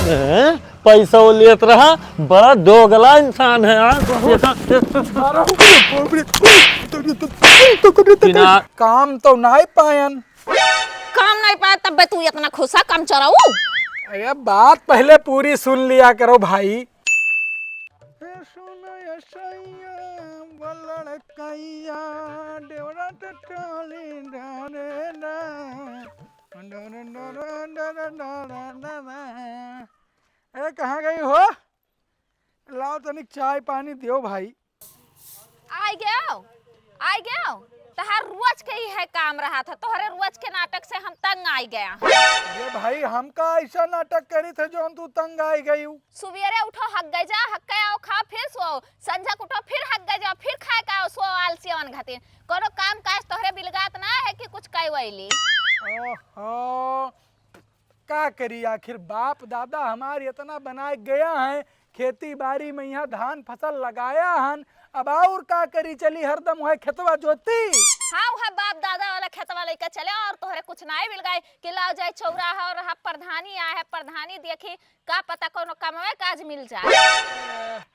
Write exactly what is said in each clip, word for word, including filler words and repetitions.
हैं? पैसा वो लेत रहा, बड़ा दोगला इंसान है यार। बिना काम तो नाहीं पायन। काम नाहीं पाए तब तू इतना खुश है, काम चोराऊ? अरे बात पहले पूरी सुन लिया करो भाई। ए, कहाँ गई हो? लाओ तनिक चाय पानी दियो भाई। आइ गयो, आइ गयो। तोहर रोज के इहे काम रहा था, तोहरे रोज के नाटक से हम तंग आइ गया। अरे भाई, हम का ऐसा नाटक करी थे जो हम तू तंग आइ गई हूँ? सुबेरे उठो, हक गए जा, हक के आओ, खाओ, फिर सोओ, संझा के उठो, फिर हक गए जाओ, फिर खाए के आओ, सोओ, आलसी अवन घातिन। कोनो काम काज तोहरे बिलगात ना है कि कुछ कई वैली। ओहो, का करी, आखिर बाप दादा हमार इतना बनाए गया है, खेती बाड़ी में यहाँ धान फसल लगाया हन, अब और का करी, चली हरदम वह खेतवा जोती। हाँ, वह बाप दादा वाला खेतवा लेके चले और तोहरे कुछ नाहीं मिल गए कि लाओ जाए चौराहा और रहा प्रधानी आए है, प्रधानी देखी, का पता कोनो कमवे काज मिल जाए।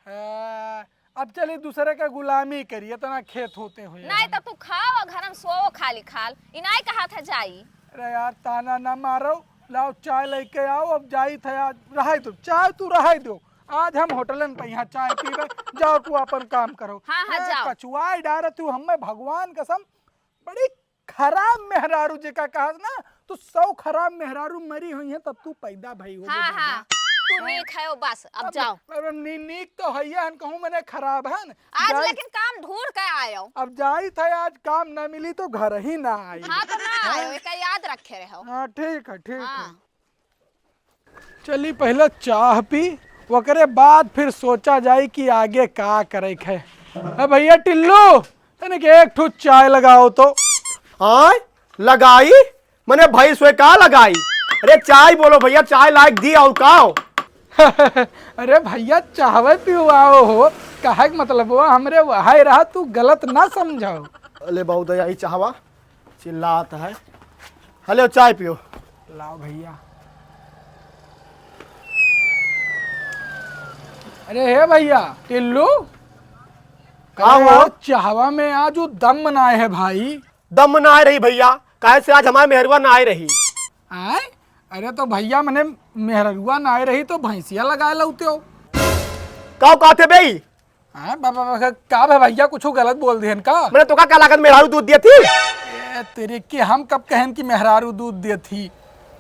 आहा, अब चली दूसरे का गुलामी करी, इतना खेत होते हुए। नाहीं तो तू खाओ और घर में सोओ खाली खाल, इनाई कहा था जाई। अरे यार, ताना ना मारो, लाओ चाय लेके आओ, अब जाई थे आज, रहाई दो, चाय तू रहाई दो, आज हम होटलन पे यहाँ चाय पीबे, जाओ तू अपन काम करो। हाँ, हाँ, ए, जाओ। कचुआई डारे तू हमें, भगवान कसम, बड़ी खराब मेहरारू जेका कहस ना, तू सौ खराब मेहरारू मरी हुई है तब तू पैदा भई हो। हाँ, हाँ, तू नीक है बस, अब अब जाओ। अब नी-, नीक तो है हन, कहूँ मने खराब हन। आज जाई लेकिन काम ढूंढ के आयो। अब जाई था, आज काम ना मिली तो घर ही ना आई। हाँ, तो ना आयो, एका याद रखे रहो। हाँ, ठीक है, ठीक है। हाँ। चली पहले चाह पी, ओकरे बाद फिर सोचा जाई कि आगे का करे के है। ए भैया टिल्लू, तनिक एक ठो चाय लगाओ तो। आय, लगाई? मने भैंस हुए का लगाई? अरे चाय बोलो भैया, चाय लायक दी और का हो? अरे भैया, चाहवे पिवाओ हो, कहे के मतलब हुआ हमरे वहाई रहा, तू गलत ना समझाओ। अरे बहुत है यही चाहवा, चिल्लात है। हेलो, चाय पियो। लाओ भैया। अरे हे भैया टिल्लू, हाँ अरे हो। आज चाहवा में आज वो दम बनाए है भाई। दम ना आए रही भैया, काहे से आज हमारे मेहरुआ ना आए रही। आए? अरे तो भैया मने मेहरुआ ना आए रही तो भैंसिया लगाए लौते हो। का कहते बे? हाँ, बा-, बा-, बा-, का बे भैया, कुछ गलत बोल दिहन का? मने तोका का लागत मेहरारू दूध दिए थी? ए, तेरे के हम कब कहन कि मेहरारू दूध दिए थी?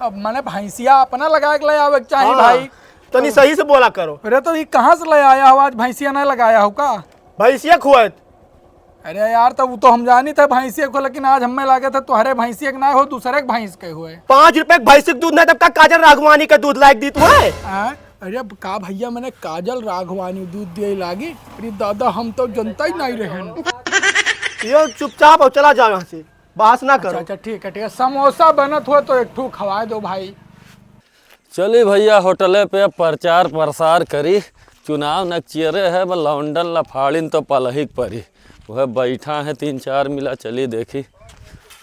अब मने भैंसिया अपना लगा के ले आवे के चाही हाँ, भाई। तनी तो सही से बोला करो। अरे तो ये कहाँ से ले आया हो आज, भैंसिया नहीं लगाया हो का? भैंसिया खुआत। अरे यार, तब वो तो हम जानी थे भैंसिया को, लेकिन आज हमें लागे थे तोहरे भैंसिया के ना हो, दूसरे के भैंस के हुए। पाँच रुपए के भैंसी के दूध ना, तब का काजल राघवानी का दूध लायक दी तू है? हाँ? अरे अब का भैया, मने काजल राघवानी दूध दिए लागी? अरे दादा, हम तो जनता ही नहीं रहन। ये चुपचाप हो, चला जाओ यहाँ से, बहस ना अच्छा, करो। अच्छा, ठीक है, ठीक है, समोसा बनत हो तो एक ठो खवा दो भाई। चली भैया, होटले पे अब प्रचार प्रसार करी। चुनाव नकचियरे है, बस लौंडन लफाड़िन तो पलही के परी। वह बैठा है तीन चार मिला, चली देखी।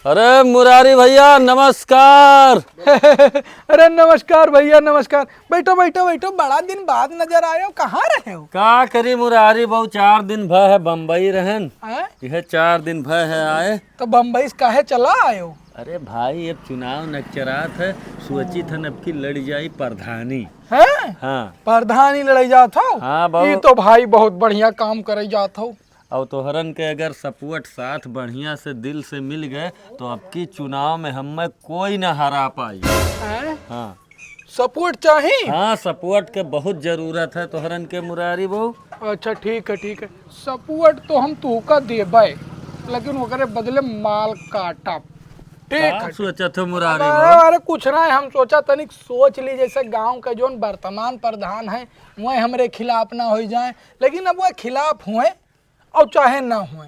अरे मुरारी भैया, नमस्कार। अरे नमस्कार भैया, नमस्कार। बैठो, बैठो, बैठो, बड़ा दिन बाद नजर आयो, कहाँ रहे हो? का करी मुरारी बाबू, चार दिन भय है बम्बई रहन, हैं? यह चार दिन भय है आए। तो बम्बई से काहे चला आयो? अरे भाई, अब चुनाव नकचरात है, सोची थन अब की लड़ जाई प्रधानी। हैं? हाँ। प्रधानी लड़ाई जात हो? हाँ बाबू। ई तो भाई बहुत बढ़िया काम करे जात हो। अब तोहरन के अगर सपोर्ट साथ बढ़िया से दिल से मिल गए तो अब की चुनाव में हमें कोई ना हरा पाई। हैं? हाँ। सपोर्ट चाही? हाँ, सपोर्ट के बहुत जरूरत है तोहरन के मुरारी बाबू। अच्छा, ठीक है, ठीक है, सपोर्ट तो हम तुहका देबै, लेकिन ओकरे बदले माल काटब। ठीक का है। सोचत हो मुरारी अरे, बाबू? अरे, कुछ ना है, हम सोचा तनिक सोच ली, जैसे गांव का जोन वर्तमान प्रधान है, वह हमरे खिलाफ ना हो जाए, लेकिन अब वह खिलाफ हुए और चाहे ना हुए,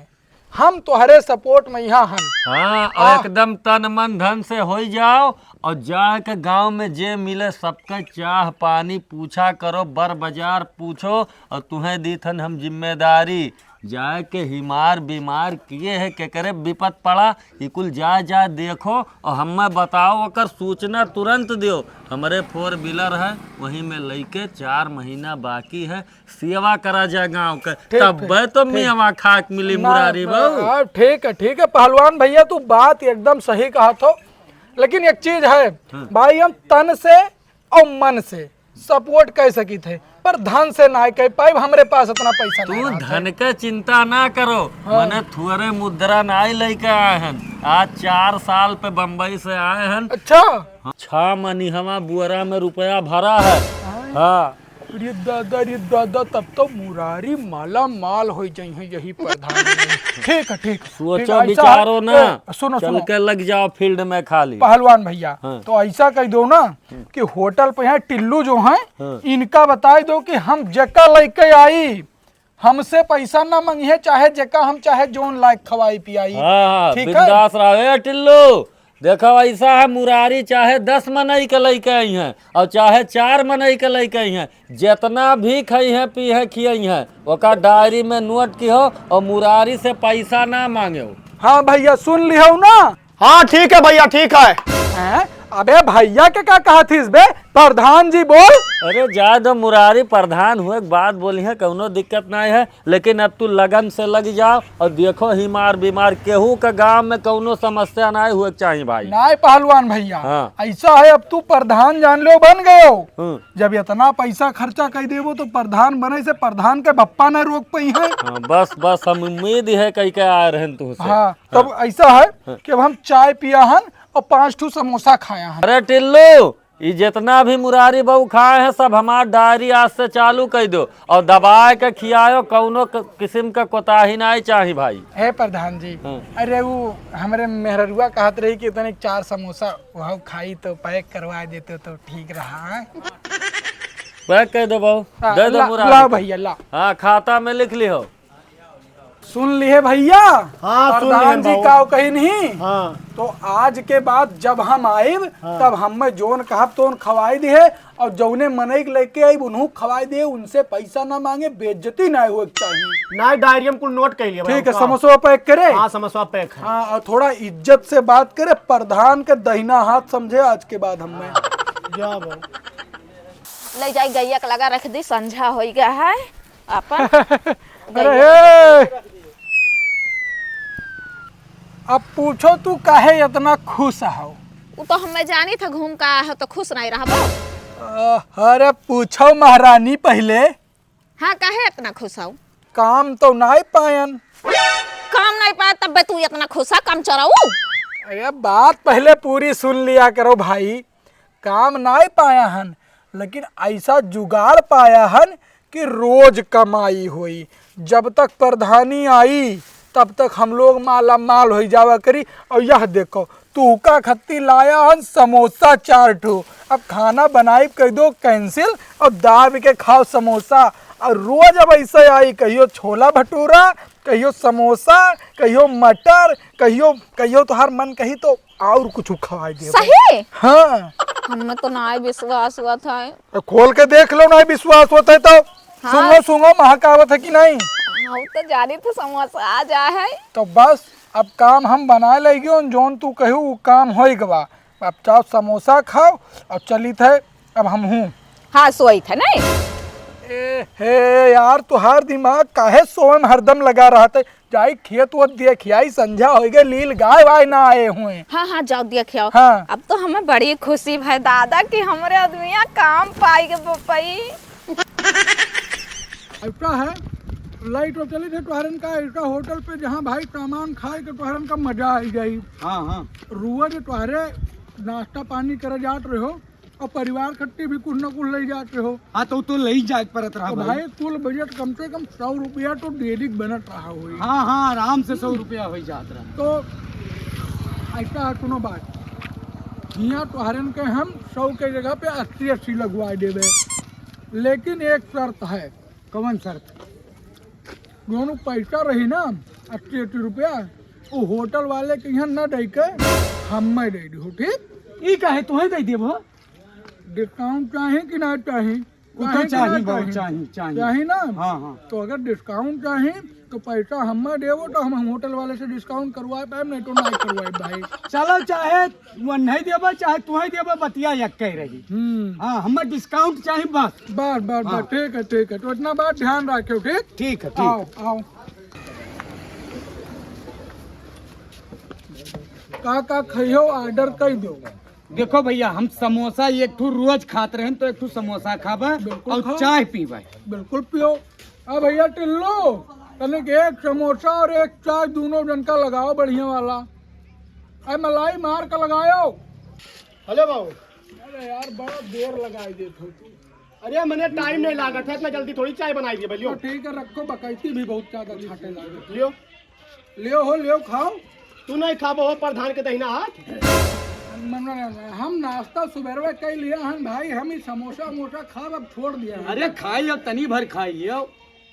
हम तोहरे सपोर्ट में यहाँ हन। हाँ, आह। एकदम तन मन धन से होई जाओ और जाके गांव में जे मिले सबके चाह पानी पूछा करो, बर बाजार पूछो और तुहें दीथन हम जिम्मेदारी जाए के हिमार बीमार किए है, केकरे विपत पड़ा, ई कुल जाए जाए देखो और हमें बताओ, ओकर सूचना तुरंत दियो। हमरे फोर व्हीलर है, वही में लइके चार महीना बाकी है, सेवा करा जाए गाँव के, ठीक, तब्बे तो ठीक। मियावा खाक मिली ना, मुरारी ना, बहू। हाँ, ठीक है, ठीक है पहलवान भैया, तू बात एकदम सही कहत हो, लेकिन एक चीज है हाँ। भाई, हम तन से और मन से सपोर्ट कर सकित है, पर धन से ना कर पाइब, हमरे पास इतना पैसा तू नहीं रहत है। धन के चिंता ना करो, हाँ। मने थुअरे मुद्रा नाई लइके आए हन, आज चार साल पे बम्बई से आए हन। अच्छा। हाँ, छह महीनवा बुअरा में रुपया भरा है। हाँ। हाँ। अरे दादा, अरे दादा, तब तो मुरारी माला माल हो जाई है यही प्रधान में। ठीक है, ठीक है, सोचो ठीक है, ऐसा विचारो है। ना, ए, सुनो, चल सुनो। के लग जाओ फील्ड में खाली। पहलवान भैया, हाँ। तो ऐसा कह दो ना, कि होटल पे यहाँ टिल्लू जो हैं, हाँ। इनका बताई दो कि हम जेका लइके आई, हमसे पैसा ना मंगिहे, चाहे जेका हम चाहे जोन लायक खवाई पियाई। हाँ, हाँ, ठीक है? बिंदास रहो। ए टिल्लू, देखो ऐसा है, मुरारी चाहे दस मनई के लइके आई हैं और चाहे चार मनई के लइके आई हैं, जितना भी खई हैं, पी हैं, खियई हैं, ओका डायरी में नोट किहो और मुरारी से पैसा ना मांगेउ। हाँ भैया, सुन लिहो ना। हाँ, ठीक है भैया, ठीक है। हैं? अबे भैया के का कहत हिस बे? प्रधान जी बोल। अरे जाए दो मुरारी, प्रधान हुए के बाद बोली है, कौनो दिक्कत नहीं है, लेकिन अब तू लगन से लग जाओ और देखो हिमार बीमार केहू के गांव में कौनो समस्या नहीं हुए के चाहिए भाई। नहीं पहलवान भैया, हाँ। ऐसा है अब तू प्रधान जान लो बन गयो। हम्म। जब इतना पैसा खर्चा कर देबो तो प्रधान बने से प्रधान के बप्पा नहीं रोक पाई है। हाँ, बस बस हम उम्मीद है कह के आए रहन तुमसे। हाँ, तब हाँ। ऐसा है हाँ। कि अब हम चाय पिया हन और पाँच ठो समोसा खाया हन। अरे टिल्लू, ई जितना भी मुरारी बहू खाए हैं, सब हमार डायरी आज से चालू कर दो और दबाए के खियायो, कौनो क-, किस्म का कोताही नहीं चाही भाई। हे प्रधान जी, हाँ। अरे वो हमरे मेहररुआ कहत रही कि तनिक चार समोसा वह खाई तो पैक करवा देते तो ठीक रहा। पैक कर दो बहू, हाँ, दे दो ला, मुरारी ला के। भैया, ला। हाँ, खाता में लिख लिहो। सुन लिहे भैया, हाँ, सुन प्रधान लिहे जी बाबू। का कही नहीं। हाँ। तो आज के बाद जब हम आइब, हाँ। तब हमें जोन कहब तोन खवाई दिहे, और जौने मनई के लेके आइब उन्हों खवाई दिहे, उनसे पैसा ना मांगे, बेइज्जती ना होए के चाहिए। ना, डायरी में कुल नोट कर लिया ठीक है, बाबू। समोसा पैक करे। हाँ, समोसा पैक है। हाँ, और थोड़ा इज्जत से बात करे, प्रधान के दहिना हाथ समझे आज के बाद हमें। जा बाबू। ले जाई गैया के लगा रख दी, संझा होई गया है। अपन अरे गैया हे! अब पूछो तू काहे इतना खुश हो? उ तो हमें जानी था घूम का आए हो तो खुश नहीं रहबो। अ, अरे पूछो महारानी पहले। हाँ, काहे इतना खुश हो? काम तो नहीं पायन। काम नहीं पाया तब तू इतना खुश है, काम चोराऊ? अरे बात पहले पूरी सुन लिया करो भाई। काम नाय पाया हन, लेकिन ऐसा जुगाड़ पाया हन कि रोज कमाई होई। जब तक प्रधानी आई, तब तक हम लोग माला माल होई जावा करी। और यह देखो, तू का खत्ती लाया हन समोसा चार ठो। अब खाना बनाई कह दो कैंसिल और दाब के खाओ समोसा। और रोज अब ऐसे आई, कहियो छोला भटूरा, कहियो समोसा, कहियो मटर, कहियो, कहियो तोहार मन कही तो और कुछ खवाई देबो। सही? हाँ। हमें तो ना विश्वास हुआ था। तो खोल के देख लो, नहीं विश्वास होता है तो। हाँ। सुनो, सुनो, महकावत है कि नहीं? हम तो जानी थे समोसा आ जा है। तो बस, अब काम हम बना लेगी, जौन तू कहू, वो काम होई गवा। अब चाहो समोसा खाओ और चलित है, अब हम हूँ। हाँ, सोई थे नहीं। ए, हे यार, तुहार दिमाग काहे सोए में हरदम लगा रहत है? जाई खेत वो देखियाई, संझा होई गए, लील गाय वाय ना आए हुए। हाँ, हाँ, जाओ देखियाओ। हाँ। अब तो हमें बड़ी खुशी भय दादा कि हमरे आदमिया काम पाई के बपई। ऐसा है, लाइट वो चली थे तोहरन का, ऐसा होटल पे जहाँ भाई सामान खाए के तोहरन का मजा आई जाई। हाँ, हाँ। रोज तोहरे नाश्ता पानी करे जात रहो, और परिवार खट्टी भी कुछ न कुछ ले जाते हो। हाँ, तो, तो ले ही जाए परत रहा तो भाई। भाई, कुल बजट कम से कम सौ रुपया तो डेली बनत रहा होई। हाँ, हाँ, आराम से सौ रुपया हो जात रहा। तो ऐसा है, सुनो बात, हियाँ तोहरन के हम सौ के जगह पे अस्सी अस्सी लगवा देबे, लेकिन एक शर्त है। कौन शर्त? दोनों पैसा रही ना, अस्सी अस्सी रुपया, वो होटल वाले के यहाँ ना दे के हमें दे दो, ठीक? ई काहे तोहे दे देबो? डिस्काउंट चाही कि ना चाही? वो तो चाही कि ना चाही, बहुत चाही? चाही, चाही। चाही ना? हाँ, हाँ। तो अगर डिस्काउंट चाही, तो पैसा हमें देबो तो हम, हम होटल वाले से discount करवाए पाएब, नहीं तो नहीं करवाए भाई। चलो, चाहे वो नहीं देबो, चाहे तू ही देबो, बतिया एक कह रही। हम्म। हाँ, हमें discount चाही बस। बस, बस, बस, हाँ। ठीक है, ठीक है। तो इतना बात ध्यान रखियो, ठीक? ठीक है, ठीक। आओ, आओ। का, का खइयो, order कर दो। देखो भैया, हम समोसा एक ठो रोज खात रहन, तो एक ठो समोसा खाबा बिल्कुल और खाओ। चाय पीबा। बिल्कुल पियो। आ भैया टिल्लू, तनिक एक समोसा और एक चाय दोनों जन का लगाओ बढ़िया वाला। अरे मलाई मार का लगायो। हेलो बाबू। अरे यार, बड़ा देर लगाई देत हो तू। अरे, मने time नहीं लागत है, इतना जल्दी थोड़ी चाय बनाई दिए, बोलियो। तो ठीक है, रखो, बकैती भी बहुत ज्यादा छाटे लागत है। लियो। लियो हो, लियो खाओ। तू नहीं खाबो हो प्रधान के दहिना हाथ? मने, हम नाश्ता सुबेरवे कई लिया हन भाई, हम ही समोसा वमोसा खाब अब छोड़ दिया है। अरे खाई, अब तनी भर खाई लियो।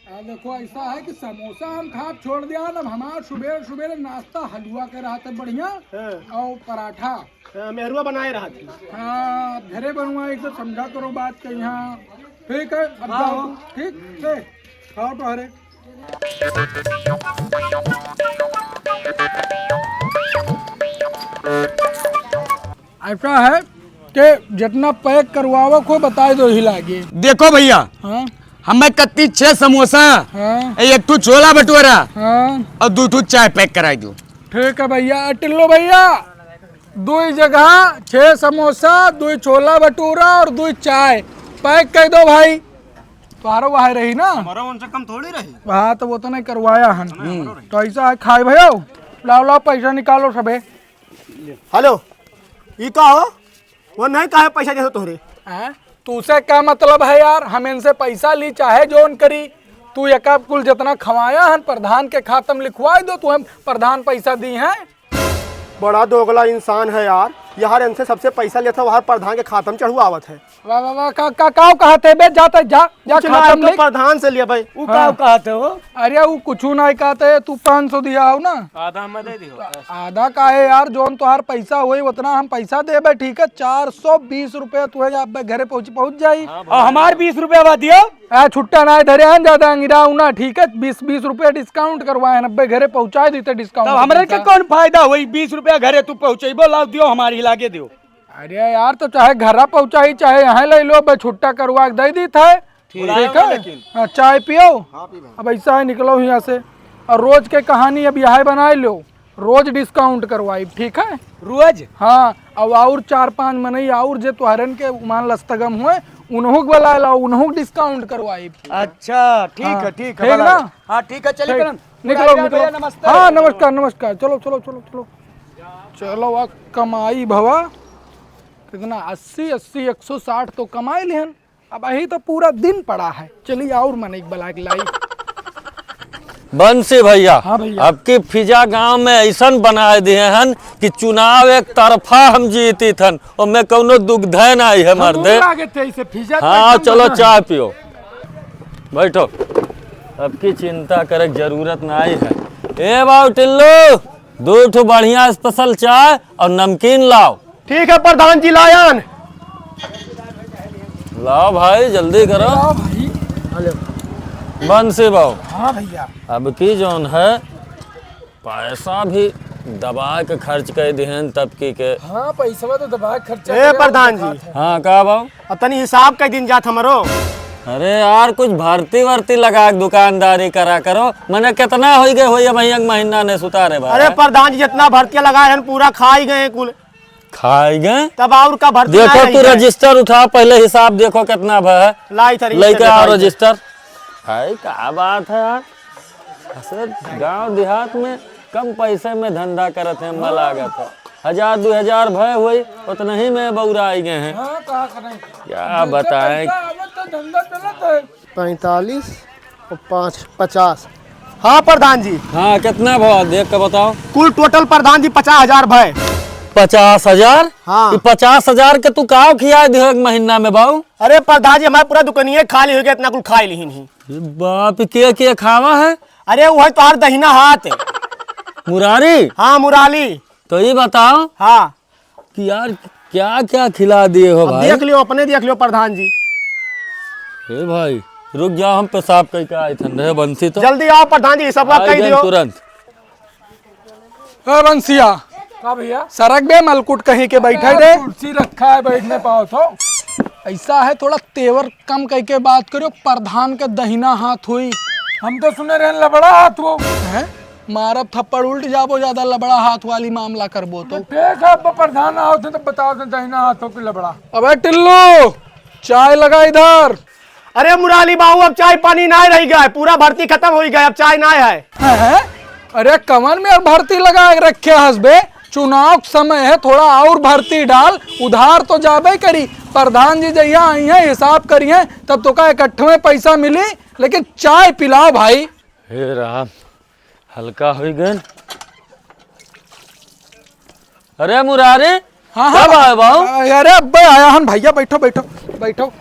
आ, देखो, ऐसा है कि समोसा हम खाब छोड़ दिया हन, अब हमार सुबेरे सुबेरे नाश्ता हलवा के रहत है बढ़िया हाँ। और पराठा। हाँ, मेहरुआ बनाए रहत है। हाँ, घरे बनवा, एक तो समझा करो बात के यहाँ। ठीक है, अब हाँ, जाओ, हाँ। ठीक, ले, खाओ तो हरे। ऐसा है कि जितना pack करवावक हो, बताए दो ही लागे। देखो भैया, हाँ। हमें कत्ती छह समोसा, हाँ। एक ठो छोला भटूरा हाँ। और दो ठो चाय pack कराई दो। ठीक है भैया, टिल्लो भैया, दुई जगह छह समोसा, दुई छोला भटूरा और दुई चाय pack कर दो भाई। तोहरो वहाँ रही ना? हमारा उनसे कम थोड़ी रही। हाँ, तो वो तो नहीं करवाया हन। हम्म। तो ऐसा है, खाए भयो, लाओ, लाओ, पैसा निकालो सबे। हेलो, ई का हो? वो नहीं काहे पैसा देते तोहरे? हैं? तू से का मतलब है यार? हम इनसे पैसा ली, चाहे जौन करी। तू एका कुल जितना खवाया हन, प्रधान के खाता में लिखवाई दो, तू हम प्रधान पैसा दी हैं। बड़ा दोगला इंसान है यार। यार इनसे सबसे पैसा लेता, वहाँ प्रधान के खाता में चढ़वावत है। वाह, वाह, वाह, का, का, का कहत है बे? जाता है, जा, जा, कुछ ना, खाता हम तो ले। प्रधान से लिया भाई। उ हाँ। का कहत है हो? अरे, उ कुछ नहीं कहत है, तू पाँच सौ दिया हो ना। आधा हमें दे दियो। आधा का है यार, जौन तोहार पैसा होई, उतना हम पैसा देबे, ठीक है? चार सौ बीस रुपया तू है, आप घरे पहुँच, पहुँच जाई। हाँ, और हमार बीस रुपया बा दियो। आ, छुट्टा ना धरे हैं, ज्यादा अंगिरा ना, ठीक है? बीस, बीस रुपया discount करवाए हैं, नब्बे घरे पहुँचाए देते discount तब हमरे के पैसा। कौन फायदा होई? बीस रुपया घरे तू पहुँचेबो, लाओ दियो, हमारी लागे दियो। अरे यार, तो चाहे घरा पहुँचाई, चाहे यहाँ ले लो, बस छुट्टा करवा के दे दी था। ठीक बुलायो है? ना लेकिन। हाँ, चाय पियो। हाँ, पी लेंगे। अब ऐसा है, निकलो यहाँ से। और रोज के कहानी अब यहाँ बनाए लो, रोज discount करवाई, ठीक है? रोज? हाँ, अब और चार पांच मनई और जे तुहरन के मान लस्तगम हुए, उन्हों के बुला लाओ, उन्हों के discount करवाई। अच्छा, ठीक हाँ, है, ठीक है, ठीक भला ना? है। हाँ, ठीक है, चलिए ठीक। करण। निकलो, बुलाइए निकलो। भैया, नमस्ते। हाँ, नमस्कार, नमस्कार। चलो, चलो, चलो, चलो। चलो, अब कमाई भवा। कितना? अस्सी, अस्सी, एक सौ साठ तो कमाई लिहन। अब यही तो पूरा दिन पड़ा है। चलिए, और मन एक बला के लाई। बंसी भैया, हाँ भैया। अब की फिजा गांव में ऐसन बनाए दिए हन कि चुनाव एक तरफा हम जीती थन, ओमे कौनो दुग्धय नहीं है, मर्दे। लागत है इसे फिजा तो हाँ, एकदम चलो बना है। चाय पियो, बैठो। अब की चिंता करे के जरूरत नहीं है। ए बाऊ टिल्लू, दो ठो बढ़िया special चाय और नमकीन लाओ। ठीक है प्रधान जी, लायन। लाओ भाई, जल्दी करो। लाओ भाई। बंसी बाऊ। हाँ भैया। अब की जौन है, पैसा भी दबा के खर्च कर दिहन तब की के। हाँ, पैसा तो दबा के खर्चा ए करे प्रधान जी। हाँ, का बाऊ? अब तनी हिसाब कई दिन जात हमरो। अरे यार, कुछ भर्ती वर्ती लगा के दुकानदारी करा करो। मने कितना होई गए होई अब एक महीना ने सुतारे बा। अरे प्रधान जी, जितना भर्ती लगाए हन पूरा खाई गए कुल। खाई गए? तब और का भर्ती देखो ना तू रही है। रजिस्टर उठा, पहले हिसाब देखो कितना भा है। लाई था रजिस्टर लेके आओ दिखाई दे। रजिस्टर। भाई का बात है यार, ऐसे गांव देहात में कम पैसे में धंधा करत हैं, मजा लागत है। हजार दो हजार भय हुई, उतना ही में बौरा आई गए हैं। हाँ, का करें? क्या जैसे बताएं? पैसा आवत तो धंधा चलत है। पैंतालीस और पाँच, पचास। हाँ प्रधान जी। हाँ, कितना भवा? देख के बताओ। कुल total प्रधान जी पचास हजार भय। पचास हजार? हाँ। ये पचास हजार के तू का खिया दियो एक महीना में बाऊ? अरे प्रधान जी, हमारे पूरा दुकानिये खाली हो गया, इतना कुल खाई लिहिन ही। ये बाप, के, के खावा है? अरे वो है तोहार दहिना हाथ। मुरारी? हाँ, मुराली। तो ये बताओ हाँ। कि यार क्या क्या खिला दिए हो अब भाई? देख लियो, अपने देख लियो प्रधान जी। हे भाई, रुक जाओ, हम पेशाब कई के आए थे, रहे बंसी तो। जल्दी आओ प्रधान जी, सब आई कह गए दियो। तुरंत। ए बंसिया, का भैया? सरक बे, मलकुट कहीं के बैठे यार, दे। कुर्सी रखा है, बैठ नहीं पाओ तो। ऐसा है, थोड़ा तेवर कम कह के बात करो, प्रधान के दहिना हाथ होई। हम तो सुने रहे लबड़ा हाथ हो। हैं? मारब थप्पड़ उल्ट जाबो, ज्यादा लबड़ा हाथ वाली मामला करबो तो। ठीक है, अब प्रधान आओ थे तो बताओ थे दहिना हाथ हो कि लबड़ा। अबे टिल्लू, चाय लगा इधर। अरे मुरारी बाबू, अब चाय पानी नाय रह गया है, पूरा भर्ती खत्म हो गया, अब चाय नाय है। हैं? अरे कमर में अब भर्ती लगा के रखे हस बे, चुनाव के समय है, थोड़ा और भर्ती डाल, उधार तो जाबे करी। प्रधान जी जहिया आई हैं, हिसाब करिए, तब तो का इकट्ठे में पैसा मिली, लेकिन चाय पिलाओ भाई। हे राम, हल्का हो गए। अरे मुरारी, हाँ, कब हाँ। आए बाबू? अरे अब्बे आया हन भैया, बैठो, बैठो, बैठो।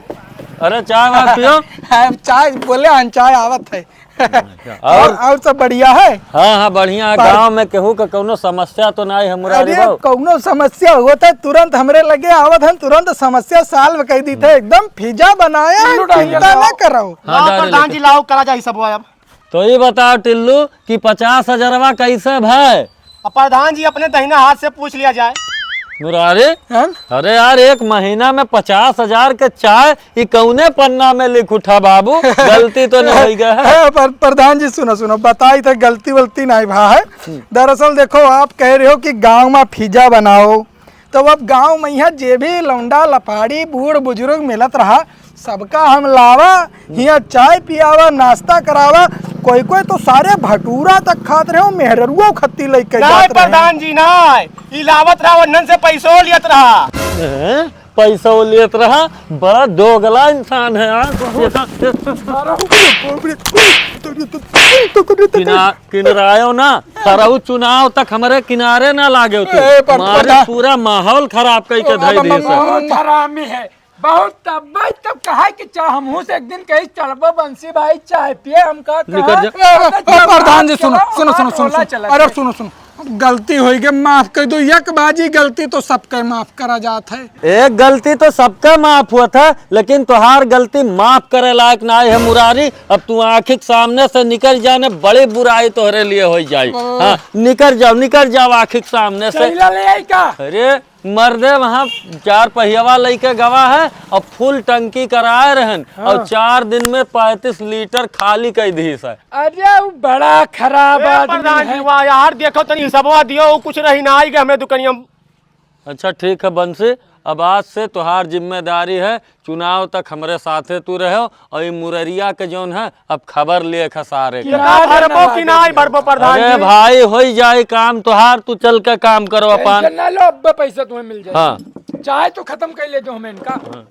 अरे चाय वाय पियो। हाँ, चाय बोले हन, चाय आवत है। और? और, और सब बढ़िया है? हाँ, हाँ, बढ़िया है। पर गाँव में केहू का कौनो समस्या तो नहीं है मुरारी अरे बाबू? कौनो समस्या होत है, तुरंत हमरे लगे आवत हन, तुरंत समस्या solve कर दी थे, एकदम फिजा बनाया है, चिंता ना करो। हाँ, लाओ डाले प्रधान लेके। जी, लाओ, करा जाए सब अब। तो ये बताओ टिल्लू कि पचास हजारवा कैसे भय? अब प्रधान जी अपने दहिना हाथ से पूछ लिया जाए। मुरारी, हैं? अरे यार, एक महीना में पचास हजार के चाय, ई कौने पन्ना में लिख उठा बाबू? गलती तो नहीं होई गया है? है, पर प्रधान जी सुनो, सुनो, बताई तो गलती वलती नहीं भा है। हम्म। दरअसल देखो, आप कह रहे हो कि गाँव में फिजा बनाओ, तो अब गाँव में यहाँ जे भी लौंडा लफाड़ी बूढ़ बुजुर्ग मिलत रहा, सबका हम लावा, हियाँ चाय पियावा, नाश्ता करावा। कोई कोई तो सारे भटूरा तक खात रहे हो, मेहररुआ खत्ती लइके नहीं जात रहे। प्रधान जी, नहीं, ई लावत रहा, वन्नन से पैसो लियत रहा। हैं? पैसो लियत रहा? बड़ा दोगला इंसान है यार। किना-, किनरायो ना, सरऊ चुनाव तक हमरे किनारे ना लागे तू। ए, पर मारे प्रधान पूरा माहौल खराब कई के अब धई हम दिए सर। बहुत हरामी है, बहुत। तब भाई तब कहा कि चाह हमहू से एक दिन कहीं चलबो बंसी भाई, चाय पिए हमका निकल कहा। जा। ए, ए, ए, प्रधान जी, सुनो, सुनो, सुनो, सुनो। अरे सुनो, सुनो, गलती होई गई, माफ कर दो। एक बाजी गलती तो सबके माफ करा जात है। एक गलती तो सबके माफ हुआ था, लेकिन तोहार गलती माफ करे लायक ना है मुरारी। अब तू आँखी के सामने से निकल जाने, बड़ी बुराई तोहरे लिए हो जाई। ओ। हाँ, निकल जाओ, निकल जाओ आँखी के सामने से। चैला ले आई का? अरे मर्दे, वहाँ चार पहियावा लइके गवा है और फुल टंकी कराए रहन हाँ। और चार दिन में पैंतीस लीटर खाली कर दी सर। अरे वो बड़ा खराब ए, आदमी प्रधान जी, है। वाह यार, देखो तनी हिसाबवा दियो, वो कुछ रही ना आई गए हमरे दुकनिया में। अच्छा ठीक है बंसी, अब आज से तुहार जिम्मेदारी है, चुनाव तक हमरे साथे तू रहो और ये मुररिया के जौन है अब खबर लिए खसारे का। कितना भरबो कि नाई भरबो प्रधान अरे जी? भाई, होई जाए काम तोहार, तू चल के काम करो अपन। टेंशन ना लो, अब्बे पैसा तुम्हें मिल जाए। हाँ। चाय तो खत्म कर ले दो हमें इनका। हाँ।